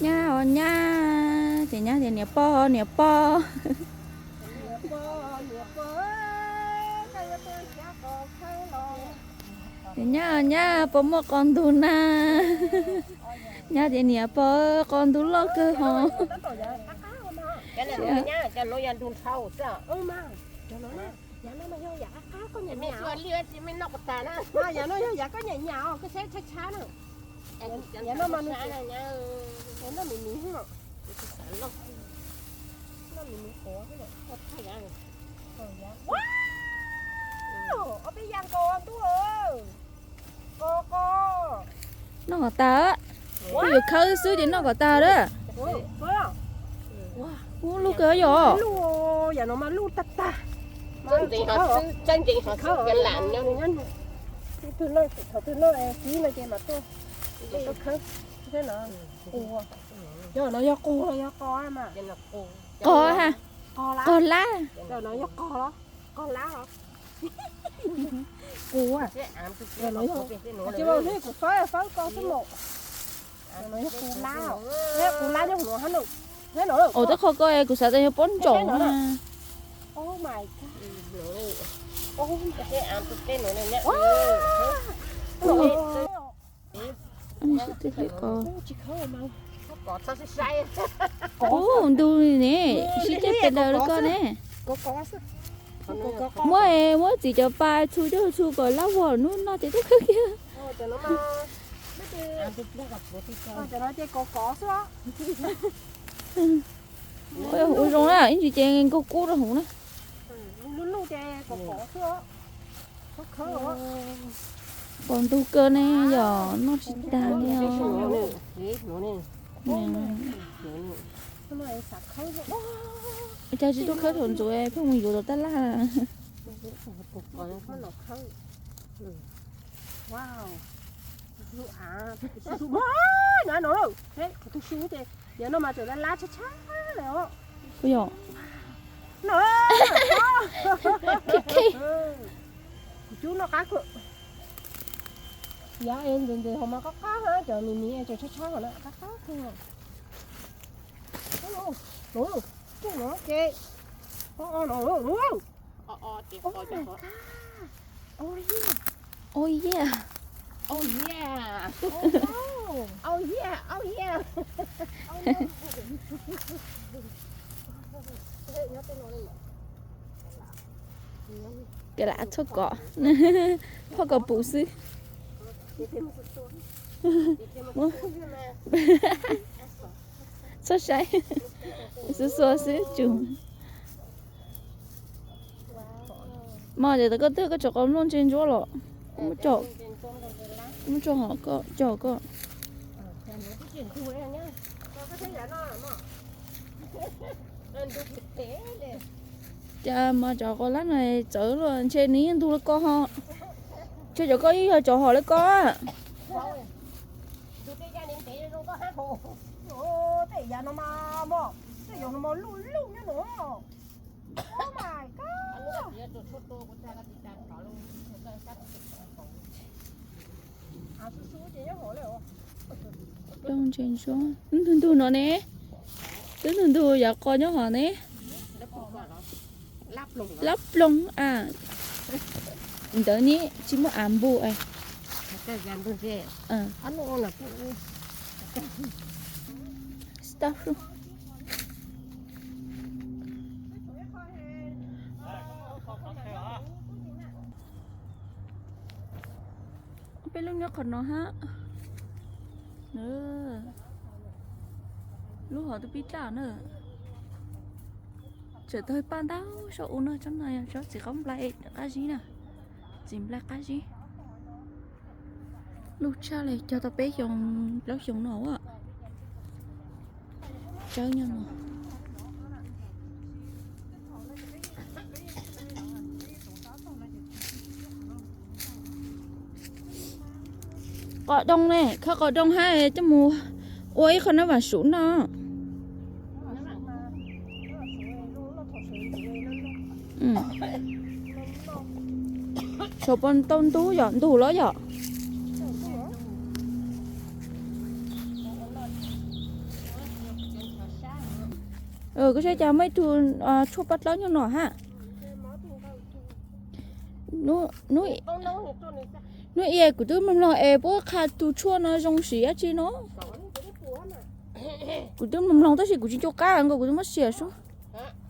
Nyab os nyab, ces nyab tias niam pog, niam pog. Ces nyab os nyab, puas muaj qos ntug na? Nyab tias niam pog, qos ntug loj kawg hos. Noj kom tag, yuav khawb xwb ces noj kom tag lawm. Ub, lub kawg yom. Qos ha, qos lab. Qos lab. Qos, kuv fawb fawb ko xwb mas. Qos lab, qos lab nyob hauv no. Ua tej qho ko kuv xav tias yog pob ntsaum na. Ub, ntug li ne, sib ceg pes daws li ko ne. Muab, muab txiv cov pas txhu coj txhu kom lab vog hnub no ces twb khawb kiag. Ua zoo na, ib ntsis ces nkaug kub rau hauv na. Qos ntug kawg ne, yog noj tsis tag li os. Cas tsis tuaj khawb thaum ntxuav pheej mus yuav tom tab laj. Kuv yog kuv cub noj qab kawg. Yav es ntxim ntxim hos mas qab qab, cov mis mis cov tshab tshab hos na qab qab kawg. Ces, oh no, oh my god, oh yeah, oh yeah, oh yeah, oh yeah. Kawg lam txhob kov, txhob kov pum xwb. Txhob saib, xuas xuas xwb tsum. Mas ces tau koj twg koj tso qos nplooj ntse ntsuab los? Muab tso hov koj, cog koj. Cas mas cov qos lab no txawv luaj, ntshe nws yeej ntug li ko ho. Ntshe cov koj yeej yog cov hom li ko. Tej yav no mas, tej yav no mas luj luj nyob no. Plooj ntse ntsuab, ntug ntug no ne, twb ntug ntug yav qos nyob hov ne. Lab ploog a, ntawd ne tsis muaj av npu. Peb lub nyob qhov no hab. Lub hov twb pib daj na. Tseem tau paj ntau saum u no, tsob no yog tsob txiv qaub nplai qab zib na. Txiv nplai qab zib. Luj tshaj li, cog tau peb xyoo plaub xyoo no a. Tsawb nyob no. Qos doo ne, khawb qos doo hab coj mus ua ib qho nab vam suv noj. Tshuav puas tau ntub yom, ntug los yom? Ntug, Koj saib cas muaj ib tug tshuaj paj dlawb nyob no ha. Hnub i kuv twb mloog mloog es puab qha tus tshuaj no zoo siv dab tsi no. Kuv twb mloog mloog tab sis kuv tsis nco qab nkaus, kuv twb muab xiam xwb.